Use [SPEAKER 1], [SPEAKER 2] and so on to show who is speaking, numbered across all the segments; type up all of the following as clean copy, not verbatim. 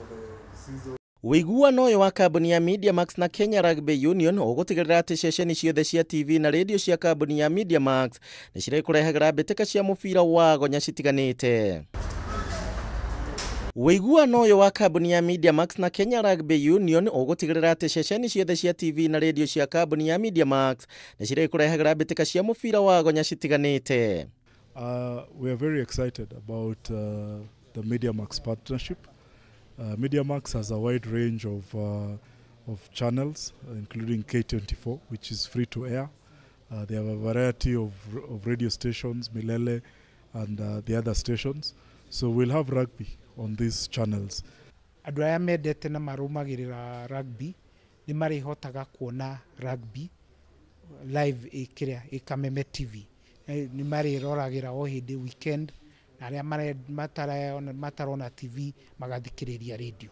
[SPEAKER 1] for the season.
[SPEAKER 2] Ũiguano ũyũ wa kambuni ya Mediamax na Kenya Rugby Union ũgũtigĩrĩra atĩ ceceni ciothe cia TV na radio cia kambuni ya Mediamax nĩ cirĩkũrehagĩra mbĩtĩka cia mũbira wa gonya citiganĩte. Ũiguano ũyũ wa kambuni ya Mediamax na Kenya Rugby Union ũgũtigĩrĩra atĩ ceceni ciothe cia TV na radio cia kambuni ya Mediamax nĩ cirĩkũrehagĩra mbĩtĩka cia mũbira wa gonya citiganĩte.
[SPEAKER 1] We are very excited about the Mediamax partnership. Mediamax has a wide range of channels, including K24, which is free to air. They have a variety of radio stations, Milele and the other stations. So we'll have rugby on these channels.
[SPEAKER 3] Andũ arĩa mendete na marũmagĩrĩra rugby nĩ marĩhotaga kuona rugby live ĩkĩrĩa ĩ Kameme TV. Nĩ marĩroragĩra o hĩndĩ weekend, na arĩa matarona TV magathikĩrĩria radio.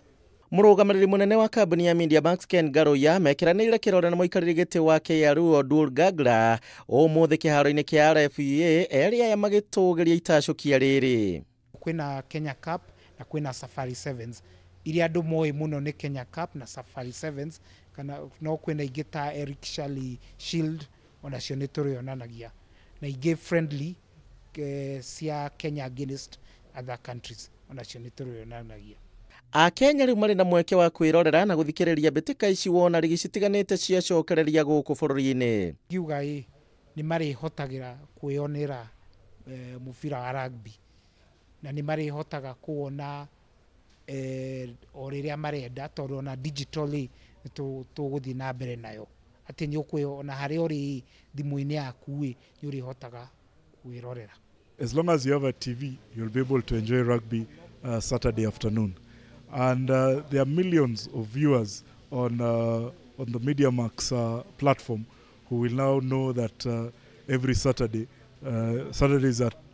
[SPEAKER 2] Mũrũgamĩrĩri mũnene wa kambuni ya Mediamax Ken Ngaruiya mekĩranĩire kĩrore na mũikarĩri gĩtĩ wa KRU Oduor Gagla ũmũthĩ kĩharo-inĩ kĩa RFUEA, erĩ aya magĩtũgĩria itacũkia rĩrĩ.
[SPEAKER 3] Kwĩna Kenya Cup na kwĩna Safari Sevens. Iria andũ moĩ mũno nĩ Kenya Cup na Safari Sevens, kana no kwĩna ingĩ ta Eric Shirley Shield, onacio nĩ tũrĩonanagia, na ingĩ friendly cia Kenya against other countries, onacio nĩ tũrĩonanagia.
[SPEAKER 2] Akenya rĩu marĩ na mweke wa kwĩrorera na gũthikĩrĩria mbĩtĩka ici wona rigi citiganĩte ciacokereria gũkũ bũrũri-inĩ.
[SPEAKER 3] Ngiuga ĩ nĩ marĩhotagĩra kwĩyonera mũbira wa rugby, na nĩ marĩhotaga kuona o rĩrĩa marenda, tondũ ona digitally tũgũthiĩ na mbere nayo, atĩ nĩ ũkwĩona harĩa ũrĩ thimũ-inĩ yaku ĩ nĩ ũrĩhotaga kwĩrorera.
[SPEAKER 1] As long as you have a TV, you'll be able to enjoy rugby Saturday afternoon. And there are millions of viewers on the Mediamax platform who will now know that every Saturday, Saturday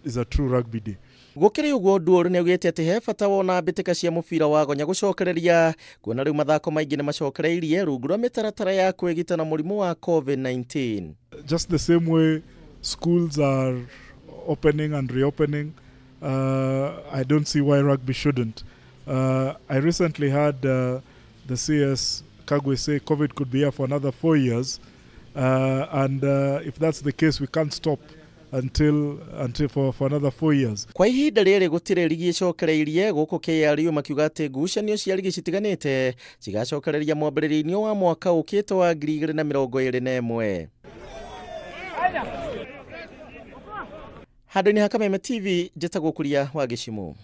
[SPEAKER 1] is a true rugby day.
[SPEAKER 2] Gũkĩrĩ ũguo, Oduor nĩ augĩte atĩ he bata wona mbĩtĩka cia mũbira wa gonya gũcokereria, kuona rĩu mathako maingĩ nĩ macokereirie rungu rwa mĩtaratara ya kwĩgita na mũrimũ wa COVID-19.
[SPEAKER 1] Just the same way schools are opening and reopening, I don't see why rugby shouldn't. I recently had the CS Kagwe say COVID could be here for another 4 years, and if that's the case, we can't stop until for another 4 years.
[SPEAKER 2] Kwa ihinda rĩrĩ gũtirĩ rigi ĩcokereirie gũkũ KRU makiuga atĩ ngucanio cia rigi citiganĩte cigacokereria mwambĩrĩrio-inĩ wa mwaka ũkĩte wa 2021. Handũ-inĩ ha Kameme TV, njĩtagwo Kuria wa Gĩcimũ.